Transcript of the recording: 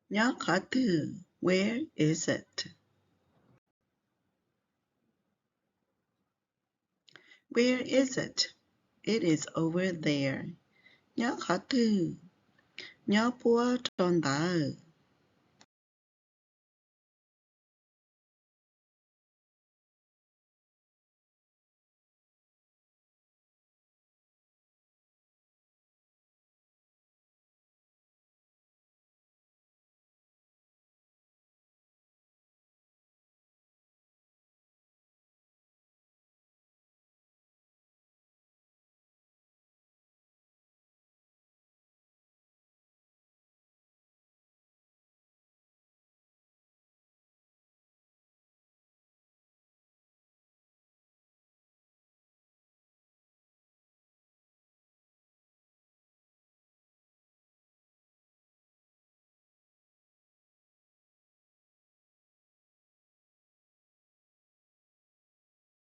Nyob qhov twg? Where is it? Where is it? It is over there. Nyob qhov twg? Nyob puab rau ntawd.